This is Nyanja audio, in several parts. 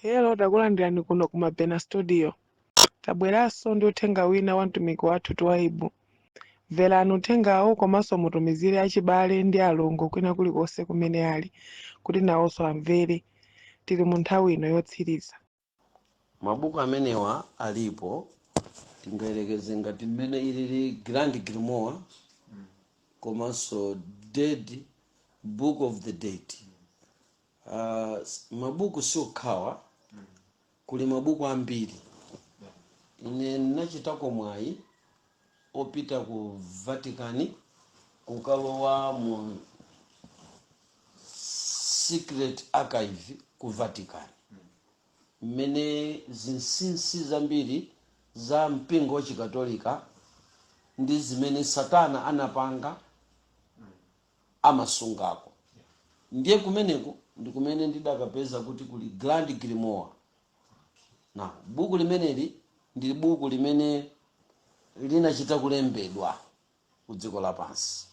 Hello, takulandirani kuno ku Mabena Studio. Tabweranso ndi uthenga wina wa mtumiki wathu Twaibu. Mverani uthengawo komanso mutumizire achibale ndi alongo kwina kulikonse kumene ali kuti nawonso amvere. Tili mu nthawi ino yotsiriza. Mabuku amenewa alipo, tingayerekeze ngati mmene ilili Grand Grimoire komanso Dead Book of the Dead. Mabuku siokhawa, kuli mabuku ambiri. Ine ndinachitako mwayi opita ku Vatican kukalowa mu secret archive ku Vatican, mmene zinsinsi zambiri za mpingo wa Chikatolika ndi zimene Satana anapanga amasungako. Ndiye kumeneko ndi kumene ndidakapeza kuti kuli Grand Grimoire. Na buku limeneli ndi buku limene linachita kulembedwa ku dziko lapansi,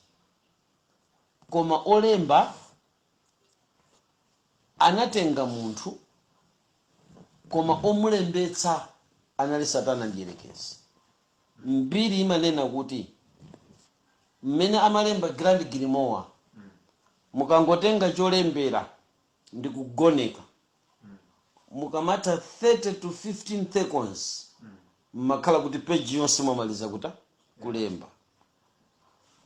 koma olemba anatenga munthu, koma omulembetsa anali Satana Mdierekezi. Mbiri imanena kuti mmene amalemba Grand Grimoire, mukangotenga cholembera ndi kugoneka, mukamatha 30 to 15 seconds mmakhala kuti peji yonse mwamaliza kuta kulemba.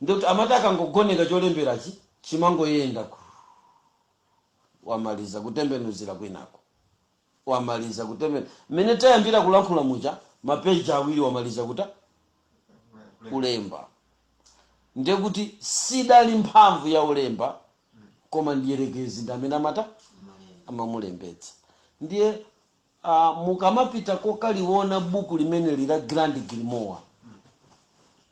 Ndikuti amati akangogoneka cholemberachi chimangoyenda ku wamaliza kutembenuzira kwinako, wamaliza kutembe mmene tayambira kulankhula muja, mapeji 2 wamaliza kuta kulemba. Ndiye kuti sidali mphamvu ya ulemba, koma Mdierekezi ndi amene amata amamulembetsa. Ndiye mukamapita kokaliona buku limeneli la Grand Grimoire,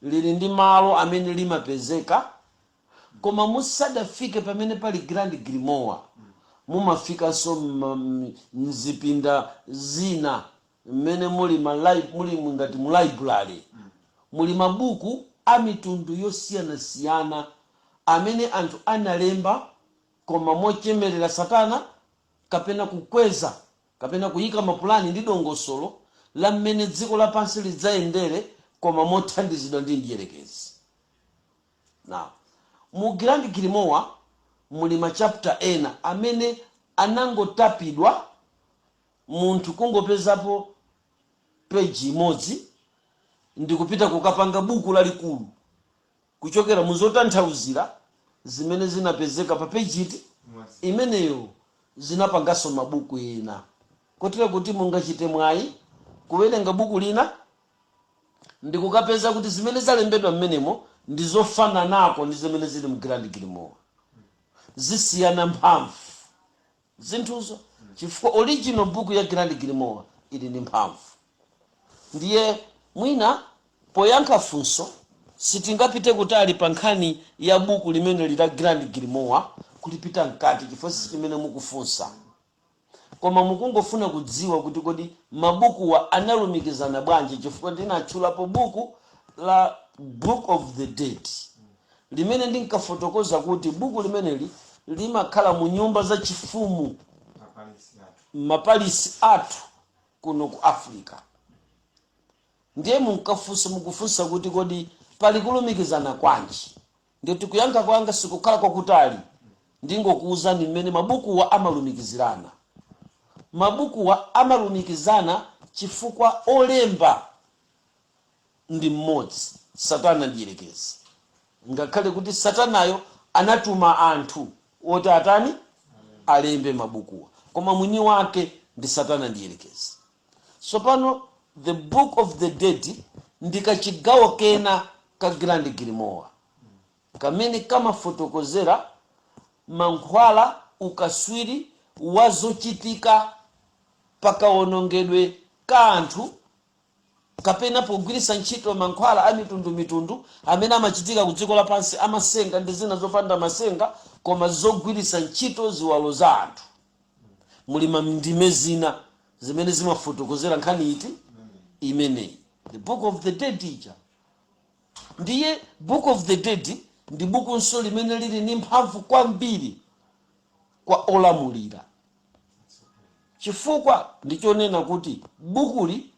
lili ndi malo amene limapezeka, koma musadafike pamene pali Grand Grimoire mumafikanso mzipinda zina mmene muli muli ngati mu library, muli mabuku a mitundu yosiyanasiyana amene anthu analemba, koma mochemerera Satana kapena kukweza kapena kuyika mapulani ndi dongosolo la mmene dziko lapansi lidzayendere, koma mothandizidwa ndi Mdierekezi. Now, mu Grand Grimoire muli ma chapter ena amene anangotapidwa, munthu kungopezapo peji imodzi ndikupita kukapanga buku lalikulu kuchokera mu zotanthauzira zimene zinapezeka pa peji iti imeneyo. Zinapanganso mabuku ena, kotero kuti mungachite mwayi kuwerenga buku lina ndikukapeza kuti zimene zalembedwa mmenemo ndi zofananako ndi zimene zili mu Grand Grimoire. Zisiyana mphamvu zinthuzo, chifukwa original book ya Grand Grimoire ili ndi mphamvu. Ndiye mwina poyankha funso sitingapite kutali pa nkhani ya buku limene lila Grand Grimoire, kulipita mkati, chifukwa si chimene mukufunsa, koma mukungofuna kudziwa kuti kodi mabukuwa analumikizana bwanji, chifukwa ndinatchulapo buku la Book of the Dead limene ndinkafotokoza kuti buku limeneli limakhala mu nyumba zachifumu, ma palace athu kuno ku Africa. Ndiye munkafunsa, mukufunsa kuti kodi pali kulumikizana kwanji? Ndiye tikuyankha kwanga sikukhala kwakutali, ndingokuwuzani mmene mabukuwa amalumikizirana. Mabukuwa amalumikizana chifukwa olemba ndi mmodzi, Satana Mdierekezi, ngakhale kuti Satanayo anatuma anthu oti atani, alembe mabukuwa, koma mwini wake ndi Satana Mdierekezi. Tsopano the Book of the Dead ndi kachigawo kena ka Grand Grimoire kamene kamafotokozera mankhwala, ukaswiri wa zochitika pakawonongedwe ka anthu kapena pogwiritsa ntchito mankhwala a mitundumitundu amene amachitika ku dziko lapansi, amasenga ndi zina zopanda masenga, koma zogwiritsa ntchito ziwalo za anthu. Muli ndime zina zimene zimafotokozera nkhani iti imeneyi, the Book of the Dead ija. Ndiye Book of the Dead ndi bukunso limene lili ndi mphamvu kwambiri kwa olamulira. Chifukwa ndichonena kuti bukuli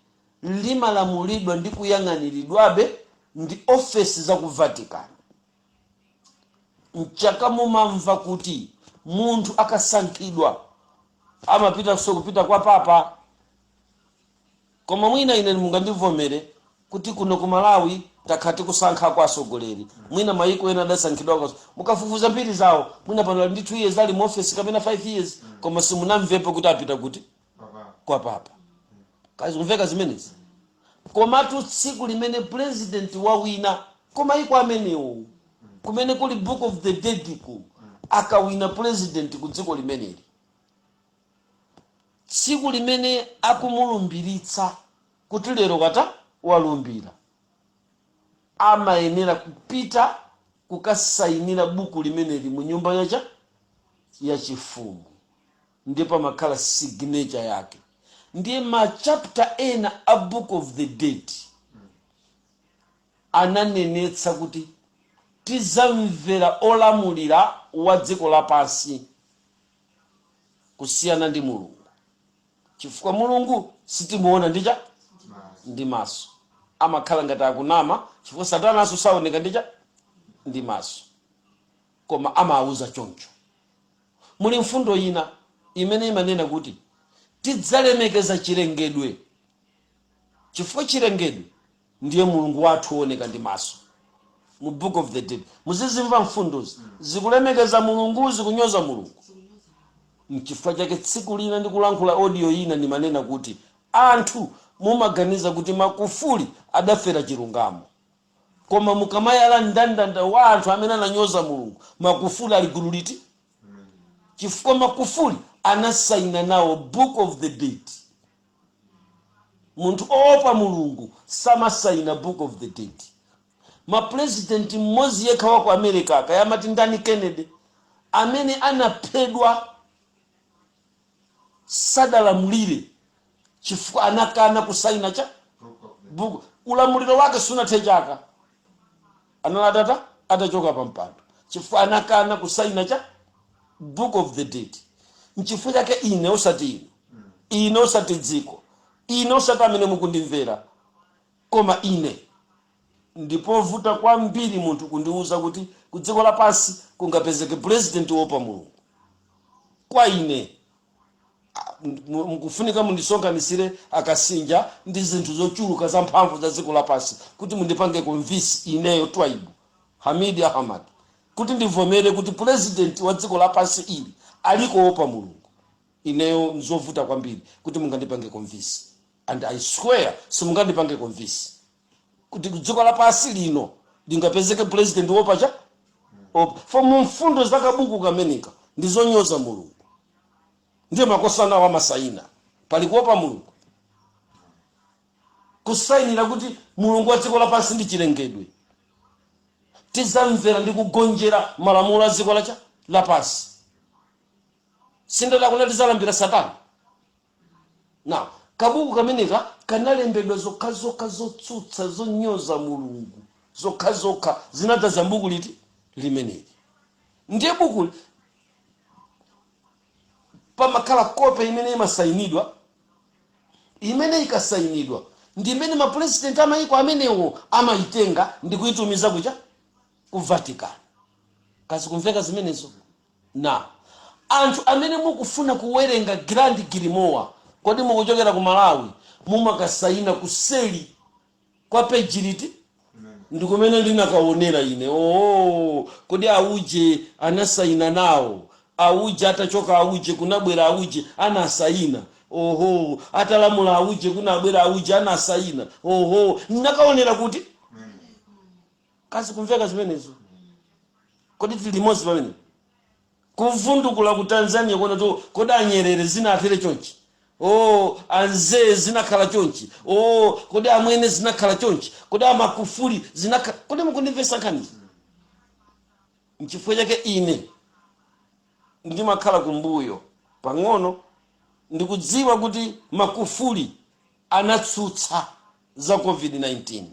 limalamulidwa ndi kuyang'aniridwabe ndi ofesi za ku Vatican. Mchaka mumamva kuti munthu akasankhidwa amapitanso kupita kwa papa. Koma mwina ine mungandivomere kuti kuno ku Malawi takhala tikusankha kwa atsogoleri. Mwina mayiko ena adasankhidwa, mukafufuza mbiri zawo, mwina pano ali ndi 2 years ali mu office kapena 5 years, koma simunamvepo kuti apita kuti kwa papa. Kazikumveka zimenezi? Komatu tsiku limene president wawina kumayiko amenewo kumene kuli Book of the Dead ku, akawina president ku dziko limeneli, tsiku limene akumulumbiritsa kuti lero kata walumbira, amayenera kupita kukasayinira buku limeneli mu nyumba yacha yachifumu, ndipo pamakhala signature yake. Ndiye ma chapter ena a Book of the Dead ananenetsa kuti tizamvera olamulira wa dziko lapansi kusiyana ndi Mulungu, chifukwa Mulungu sitimuona ndicha ndi maso, amakhala ngati akunama, chifukwa Satananso saoneka ndicha ndi maso, koma amawuza choncho. Muli mfundo ina imene imanena kuti tidzalemekeza chilengedwe, chifukwa chilengedwe ndiye Mulungu wathu wooneka ndi maso. Mu Book of the Dead muzizimva mfundozi, zikulemekeza Mulungu, zikunyoza Mulungu. Mchifukwa chake tsiku lina ndikulankhula audio ina ndimanena kuti anthu mumaganiza kuti Makufuli adafera chilungamo, koma mukamayala mndandanda wa anthu amene ananyoza Mulungu, Makufuli ali gulu liti? Chifukwa Makufuli anasaina nawo Book of the Dead. Munthu oopa Mulungu samasaina Book of the Dead. Mapurezidenti mmodzi yekha wa ku America, kayamati ndani, Kennedy, amene anaphedwa sadalamulire chifukwa anakana kusaina cha buku. Ulamuliro wake sunathe chaka, analatata atachoka pa mpando chifukwa anakana kusaina cha Book of the Dead. Nchifukwa chake ine, osati ine, ine osati dziko, ine osati amene mukundimvera, koma ine ndipovuta kwambiri munthu kundiwuza kuti ku dziko lapansi kungapezeke president wopa Mulungu. Kwa ine mukufunika mundisonkhanisire akasinja ndi zinthu zochuluka za mphamvu za dziko lapansi kuti mundipange convince ineyo Twaibu Hamidi Ahmad kuti ndivomere kuti president wa dziko lapansi ili aliko wopa Mulungu. Ineyo nzovuta kwambiri kuti mungandipange convince, and I swear simungandipange convince kuti dziko lapansi lino lingapezeke president wopa cha for mu mfundo za kabuku kameneka ndizonyoza Mulungu. Ndiye makosana awo amasaina, pali kuopa Mulungu kusayinira kuti Mulungu wa dziko lapansi ndi chilengedwe tizamvera ndi kugonjera malamulo a dziko lacha lapansi? Sindadakuna tizalambira Satana. Now kabuku kameneka kanalembedwa zokhazokha zotsutsa, zonyoza Mulungu zokhazokha, zinadzaza mbuku liti limeneli. Ndiye buku pamakhala kope imene imasayinidwa, imene ikasayinidwa ndi imene mapurezidenti amayiko amenewo amayitenga ndi kuyitumiza kucha ku Vatican. Kazi kumveka zimenezo? Na anthu amene mukufuna kuwerenga Grand Grimoire, kodi mukuchokera ku Malawi, mumakasayina kuseli kwa peji liti? Ndi kumene ndinakaonera ine, oo, kodi auje anasayina nawo, auje atachoka, auje kunabwera auje anasayina, oho, atalamula auje kunabwera auje anasayina, oho, ndinakaonera kuti. Kazi kumveka zimenezo? Kodi tili limodzi pamene kuvundukula ku Tanzania kuona to kodi anyerere zinathere chonchi? O, anzee zinakhala chonchi? O, kodi amwene zinakhala chonchi? Kodi amakufuli zinakhala? Kodi mukundimvetsa nkhanizi? Nchifukwa chake ine ndimakhala kumbuyo pang'ono. Ndikudziwa kuti Makufuli anatsutsa za COVID-19,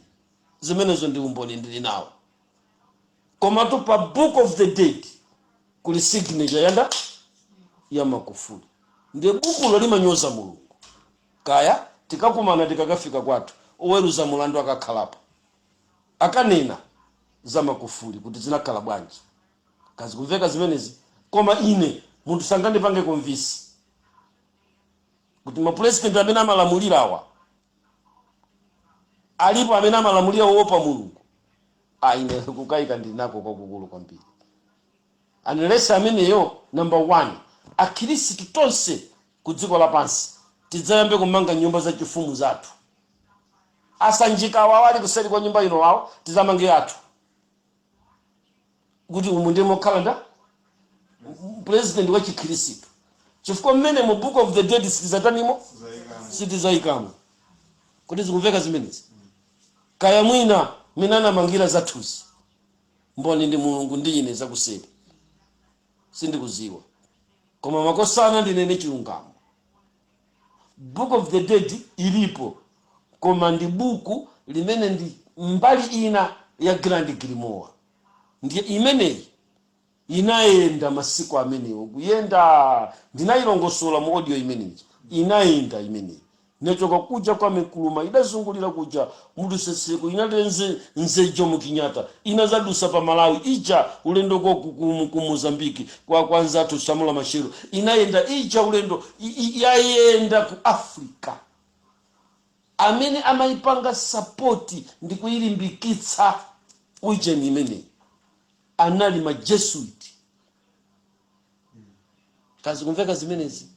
zimenezo ndi umboni ndili nawo, komatu pa Book of the Dead kuli signature yanda ya Makufuli. Ndiye bukulo limanyoza Mulungu. Kaya tikakumana tikakafika kwathu, oweruza mulandu akakhalapo akanena za Makufuli kuti zinakhala bwanji. Kazikumveka zimenezi? Koma ine munthu sangandipange convince kuti mapresident amene amalamulira awa alipo amene amalamulira woopa Mulungu. Ine kukayika ndili nako kwakukulu kwambiri, unless ameneyo. Number one, Akhristu tonse ku dziko lapansi tidzayambe kumanga nyumba zachifumu zathu. Asanjika awawo ali kuseri kwa nyumba ino wawo, tidzamange athu kuti umu ndi mokhala nda president wa Chikhristu, chifukwa mmene mu Book of the Dead sitizatanimo, sitizayikamo. Kuti zikumveka zimenezi? Kaya mwina mmene anamangira zathuzi, mboni ndi Mulungu ndi ine, zakuseri sindikuziwa. Koma makosana, ndinene chilungamo, Book of the Dead ilipo, koma ndi buku limene ndi mbali ina ya Grand Grimoire. Ndiye imeneyi inayenda masiku amenewo, kuyenda ndinayilongosola mu audio imeneyi. Inayenda imeneyi, inachoka kuja kwa Mikuluma, idazungulira kuja mutuseseko, inatenze nze Jomo Kenyatta, inazadusa pa Malawi ija, ulendo ko ku Mozambiki kwa kwanzathu Samora Machel. Inayenda ija ulendo yayenda ku Africa. Amene amayipanga support ndi kuyilimbikitsa ujeni imeneyi anali ma Jesuit. Kazikumveka zimenezi?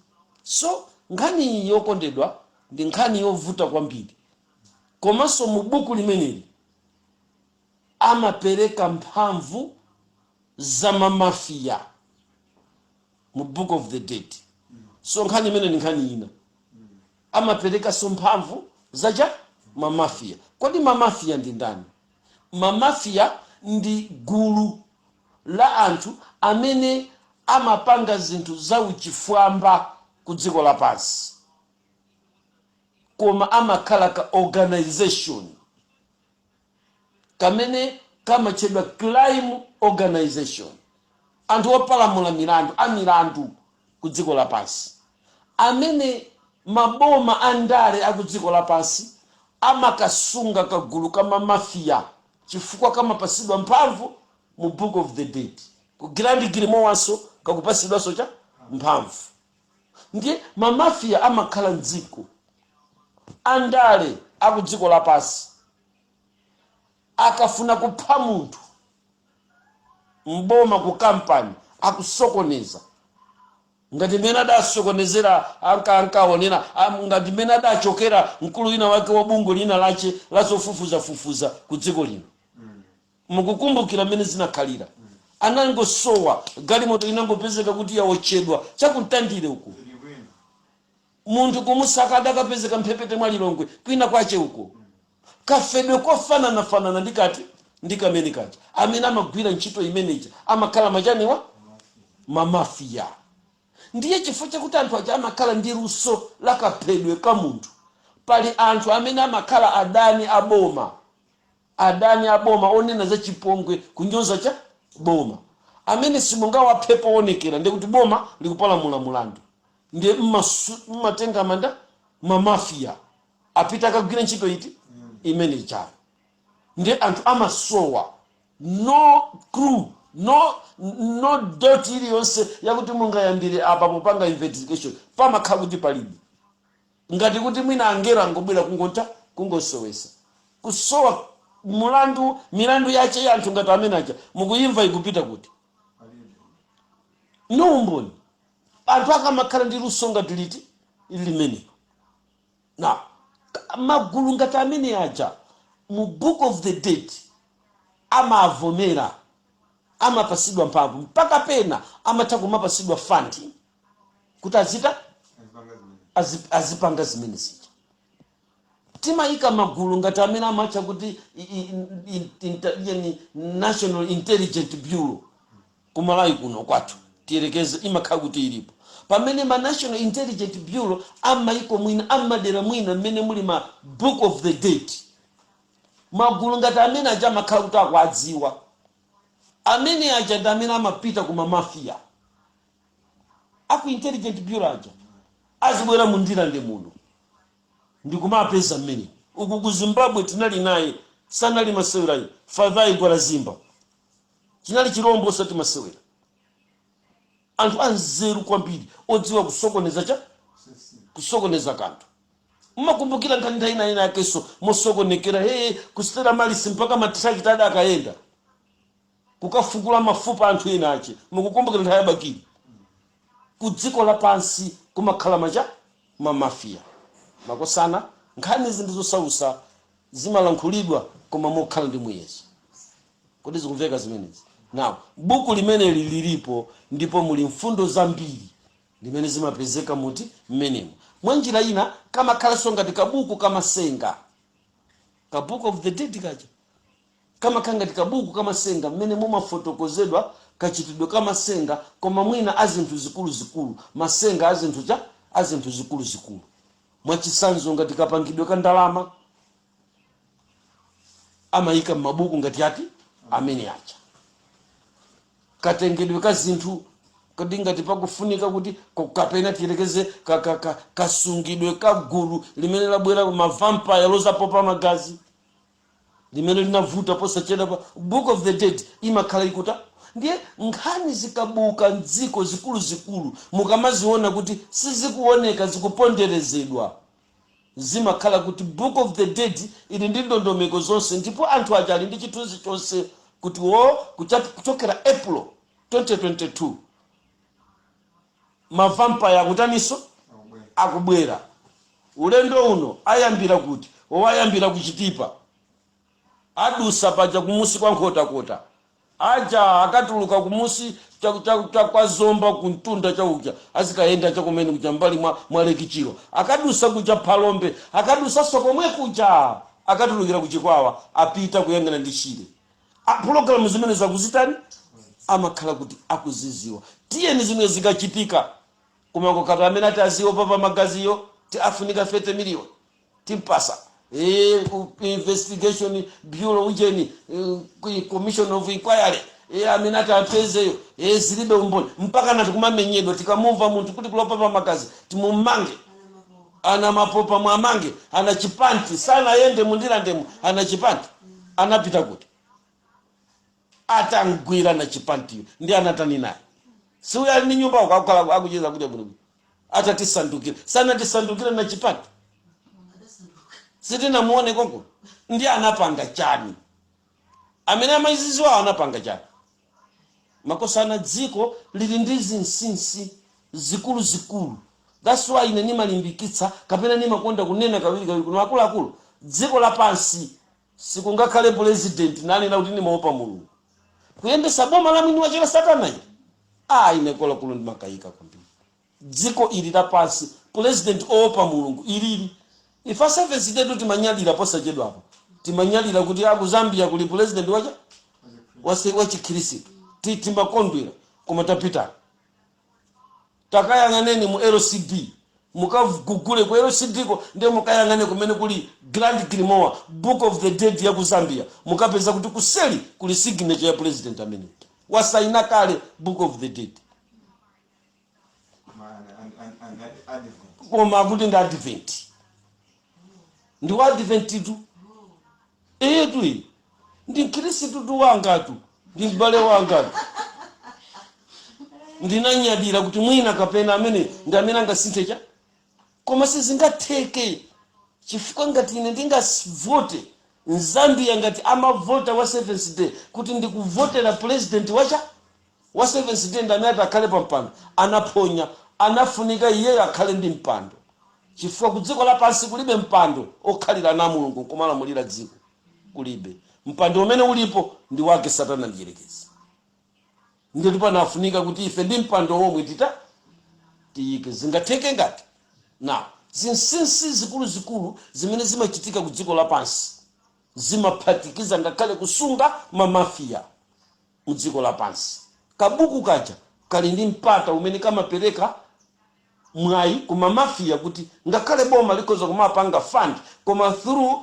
So nkhani iyi, yokondedwa, ndi nkhani yovuta kwambiri. Komanso mu buku limeneli amapereka mphamvu za mamafiya mu Book of the Dead. So nkhani imene ndi nkhani ina, amaperekanso mphamvu zacha mamafiya. Kodi mamafiya ndi ndani? Mamafiya ndi gulu la anthu amene amapanga zinthu zauchifwamba ku dziko lapansi, koma amakhala ka organization kamene kamatchedwa crime organization, anthu opalamula milandu, amilandu ku dziko lapansi, amene maboma andale aku dziko lapansi amakasunga kagulu ka mamafiya chifukwa kamapasidwa mphamvu mu Book of the Dead. Ku Grand Grimoirenso kakupasidwanso cha mphamvu. Ndiye mamafiya amakhala mdziko, andale aku dziko lapansi akafuna kupha munthu mboma, ku kampani akusokoneza, ngati mmene adasokonezera ankaonera, ngati mmene adachokera mkulu wina wake wa bungwe lina lache lazofufuzafufuza ku dziko lino. Mukukumbukira mmene zinakhalira? Anangosowa, galimoto inangopezeka kuti yaotchedwa chakumtandire uku, munthu kumusaka, adakapezeka mphepete mwa Lilongwe kwina kwache uko, kafedwe kofananafanana ndikati ndi kamene kaja. Amene amagwira ntchito imeneja amakhala machaniwa, mamafiya. Ndiye chifukwa chakuti anthu aja amakhala ndi luso la kaphedwe ka munthu, pali anthu amene amakhala adani aboma, adani aboma onena za chipongwe, kunyoza cha boma, amene simungawaphe poonekera, ndikuti boma likupalamula mulandu. Ndiye mmatenga manda mamafiya apita akagwira ntchito iti imene ichayo. Ndiye anthu amasowa, no clue, no dot iliyonse yakuti mungayambire apa popanga investigation, pamakhala kuti palibe, ngati kuti mwina angelo angobwera kungonta kungosowesa kusowa mulandu. Milandu yache ya anthu ngati amene aja mukuyimva ikupita kuti? No umboni. Anthu akamakhala ndi luso ngati liti limenelo na magulu ngati amene aja mu Book of the Dead amavomera, amapasidwa mphamvu, mpaka pena amatha kumapasidwa funding kuti azita azipanga zimene zija. Timayika magulu ngati amene amatcha kuti National Intelligent Bureau kumalawi kuno kwathu, tiyerekeze imakhala kuti ilipo, pamene ma National Intelligent Bureau amayiko mwina, amadera mwina mmene muli ma Book of the Dead, magulu ngati amene aja amakhala kuti akuadziwa. Amene aja ndi amene amapita kuma mafia aku Intelligent Bureau aja. Azibwera mu Ndirande muno ndikumapeza mmene uku ku Zimbabwe tinali naye, sanali masewerayi. Fadhai Gwarazimba chinali chirombo, osati masewera. Anthu anzeru kwambiri, odziwa kusokoneza cha kusokoneza kanthu. Mmakumbukira nkhani nthawi ina ina yakenso mosokonekera hey, ku Stella Maris mpaka matrakita adakayenda kukafukula mafupa anthu ena ache. Mukukumbukira nthawi yabakiri? Ku dziko lapansi kumakhala macha mamafiya, makosana. Nkhani izi ndizosausa, zimalankhulidwa koma mokhala ndi muyezo. Kodi zikumveka zimenezi? Now, buku limeneli lilipo ndipo muli mfundo zambiri limene zimapezeka muti mmenemo. Mwa njira ina kamakhalanso ngati kabuku kamasenga, ka Book of the Dead kaja kamakhala ngati kabuku kamasenga mmene mumafotokozedwa kachitidwe kamasenga, koma mwina azinthu zikuluzikulu, masenga azinthu cha azinthu zikuluzikulu. Mwachisanzo, ngati kapangidwe ka ndalama, amayika m'mabuku ngati ati amene aja, katengedwe ka zinthu. Kodi ngati pakufunika kuti kapena tiyerekeze kasungidwe ka gulu limene labwera, mavampire lozapopa magazi limene linavuta posachedwa pa Book of the Dead imakhala ikuta. Ndiye nkhani zikabuka mdziko zikuluzikulu, mukamaziona kuti sizikuoneka, zikuponderezedwa, zimakhala kuti Book of the Dead ili ndi ndondomeko zonse, ndipo anthu aja ali ndi chithunzi chonse kuti wo kuchokera April 2022 mavampire akutaniso, akubwera. Ulendo uno ayambira kuti owayambira kuchitipa, adusa paja kumusi kwa Nkhotakota, aja akatuluka kumusi cha kwa Zomba kuntunda chakuja, azikayenda chakumene kuja mbali mwa Lake Chilwa, akadusa kuja Phalombe, akadusa sokomwe kuja, akatulukira kuchikwawa, apita kuyang'ana ndi Chile. Pulogalamu zimene zakuzitani amakhala kuti akuziziwa. Tiyeni zimwe zikachitika kumangokata amene ati aziwo papa magaziyo ti afunika 30 million timpasa. Investigation bureau ujeni, commission of inquiry, amene ati apezeyo, zilibe umboni, mpaka nati kumamenyedwa. Tikamumva munthu kuti kulopa pa magazi, timumange. Ana mapopa mwamange, ana chipanti sanayende mundilandemo. Ana chipanti anapita kuti atangwira na chipantiyo ndi anatani naye? Siuyo ali ndi nyumba uko akukhala akucheza kudya bwinobwino. Atatisandukira, sanatisandukire na chipanti, sitinamuone konko. Ndi anapanga chani? Amene amaziziwa anapanga chani? Makosana, dziko lili ndi zinsinsi zikuluzikulu. That's why ine nimalimbikitsa kapena nimakonda kunena kawiri kawiri kuno, akuluakulu, dziko lapansi sikungakhale president nanena kuti nimaopa Mulungu kuyendesa boma la mwini wachera satana ili. Ah, ine kolakulu ndimakayika kwambiri. Dziko ili lapansi, president oopa Mulungu ilili, ifa Seventh Day timanyadira. Posachedwapo timanyadira kuti aku Zambia kuli president wacha wa chikhirisitu. Timakondwera, koma tapita takayang'aneni mu LCD, mukagugule ku LCD ko, ndiye mukayang'ane kumene kuli Grand Grimoire, Book of the Dead ya ku Zambia, mukapeza kuti kuseli kuli signature ya president amene wasaina kale Book of the Dead. And Advent. Koma akuti ndi Advent, ndi wa Advent tu. Eyetu, iyi ndi mkhristu tu wangatu, ndi m'bale wangatu. Ndinanyadira kuti mwina kapena amene ndi amene angasinthe cha, koma sizingatheke, chifukwa ngati ine ndingavote mZambia ngati amavota wa Seventh Day kuti ndikuvotera president wacha wa Seventh Day ndi amene ati akhale pa mpando, anaphonya. Anafunika iyeyo akhale ndi mpando, chifukwa ku dziko lapansi kulibe mpando okhalira na Mulungu kumalamulira dziko, kulibe. Mpando umene ulipo ndi wake satana ndiyerekezi. Ndiye panafunika kuti ife ndi mpando womwe tita tiyike, zingatheke ngati na zinsinsi zikuluzikulu zimene zimachitika ku dziko lapansi zimaphatikiza ngakhale kusunga mamafiya mu dziko lapansi. Kabuku kaja kali ndi mpata umene kamapereka mwayi kumamafiya kuti ngakhale boma likhoza kumapanga fund, koma through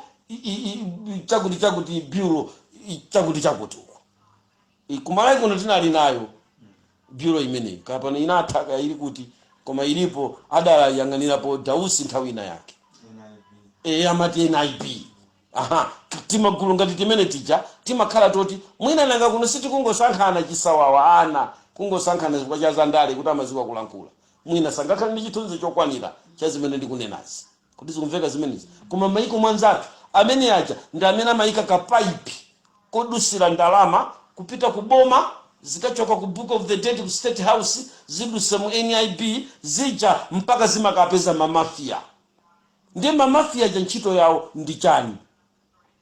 chakuti chakuti bureau, chakuti chakuti uko. Kumalawi kuno tinali nayo bureau imeneyi, kapano inatha, ili kuti. Koma ilipo adalayang'anirapo Dausi nthawi ina yake. NIB. E, amati NIB. Aha, timagulu ngati timene tija timakhala toti mwina nanga kuno sitikungosankhana chisawawa, ana kungosankhana chifukwa cha zandale kuti amaziwa kulankhula, mwina sangakhale ndi chithunzi chokwanira cha zimene ndikunenazi, kuti zikumveka zimenezi. Koma maiko mwanzathu amene aja ndi amene amayika kapaipi kodusira ndalama kupita ku boma, zikachoka ku Book of the Dead ku State House, ziduse mu NIB zija mpaka zimakapeza mamafiya. Ndiye mamafiya ja ntchito yawo ndi chani?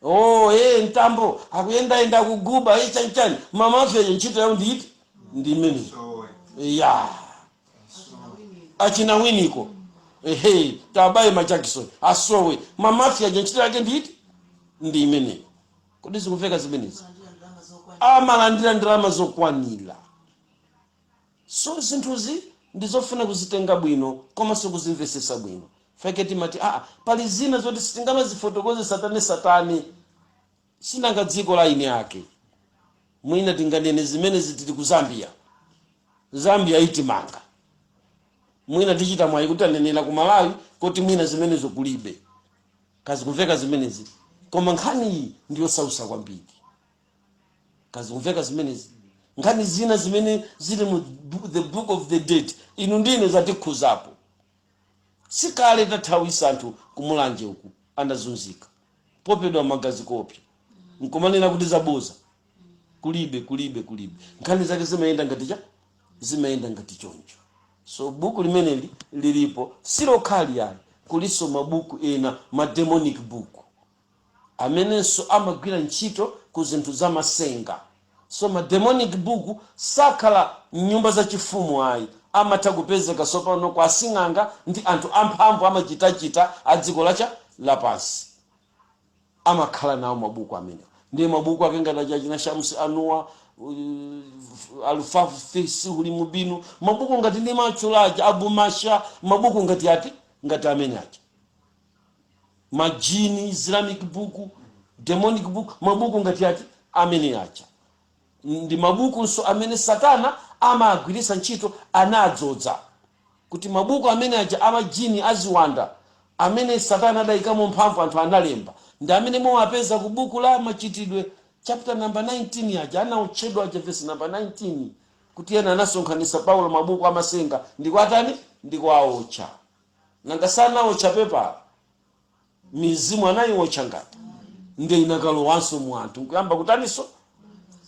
Oh, Mtambo akuyendayenda, akuguba, chanichani. Mamafiya ja ntchito yawo ndi iti? Ndi imeneyi. Sowe. Ya, achina Winiko, ehe, tabaye ma Jackson asowe. Mamafiya ja ntchito yake ndi iti? Ndi imeneyi. Kodi zikumveka zimenezi? Amalandira ndalama zokwanira. So zinthuzi ndizofuna kuzitenga bwino komanso kuzimvesesa bwino. Fake timati aa, pali zina zoti sitingamazifotokoze satane satane, sinanga dziko la ine ake. Mwina tinganene zimene zitili ku Zambia, Zambia itimanga. Mwina tichita mwayi kuti anenera ku Malawi kuti mwina zimenezo kulibe. Kazikumveka zimenezi? Koma nkhani iyi ndiyosausa kwambiri. Kazikumveka zimenezi? Nkhani zina zimene zili mu the Book of the Dead, inu ndine zatikhuzapo. Sikale tathawisa anthu kumulanje uku, anazunzika popedwa magazi kopya, nkumanena kuti zaboza. Kulibe, kulibe, kulibe. Nkhani zake zimayenda ngati cha zimayenda ngati choncho. So buku limeneli lilipo, silokhali ayi, kuliso mabuku ena, ma demonic book amenenso amagwira ntchito ku zinthu zamasenga. So ma demonic book sakhala mnyumba zachifumu ayi, amatha kupezeka sopano kwa asing'anga ndi anthu amphamvu amachitachita a dziko lacha lapansi, amakhala nawo mabuku amenewa. Ndiye mabuku ake ngati achina Shamsi Anuwa, Alufafu Sihuli Mubinu, mabuku ngati ndi matchulaja Abu Masha, mabuku ngati ati ngati amene aja, majini, Islamic book, demonic book, mabuku ngati ati amene aja ndi mabukunso amene satana amagwiritsa ntchito. Anadzodza kuti mabuku amene aja amajini, aziwanda amene satana adayikamo mphamvu, anthu analemba, ndi amene mumapeza ku buku la Machitidwe chapter number 19 aja anautchedwa aja, verse number 19, kuti ena anasonkhanitsa Paulo mabuku amasenga ndikuatani, ndikuaotcha. Nanga sanaotcha pepala? Mizimu anayiotcha ngati ndiye inakalowanso mu anthu nkuyamba kutaniso,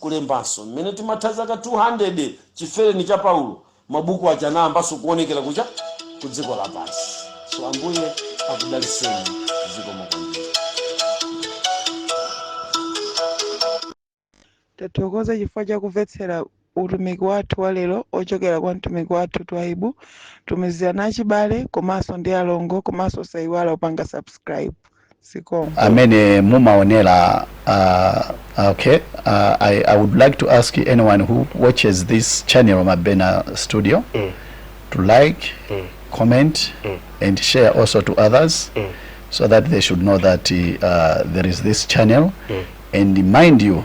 kulembanso. Mmene timatha zaka 200 chifereni cha Paulo, mabuku aja anayambanso kuonekera kucha ku dziko lapansi. So Ambuye akudaliseni. Zikomo kwambiri. Tathokoza chifukwa chakumvetsera utumiki wathu wa lero ochokera kwa mtumiki wathu Twaibu. Tumizirana achibale komanso ndi alongo, komanso sayiwala kupanga subscribe. Zikomo. Amene mumaonera, okay, I would like to ask anyone who watches this channel, Mabena Studio, to like, comment and share also to others so that they should know that there is this channel. And mind you,